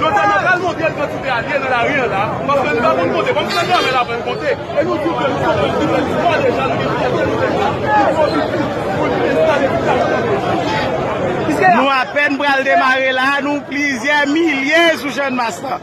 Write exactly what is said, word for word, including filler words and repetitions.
Jodi a, nou pral montre l kantite alye nan lari an la, paske nou pa konn konte. Ban m pran gramè la pou n konte. E nou di ke nou konprann ki fè istwa deja, nou gen plizyè semaine, nou pwodui plis pou nou enstale ti kapital. Nou apèn pral demare la, nou plizyè milye sou Channmas la.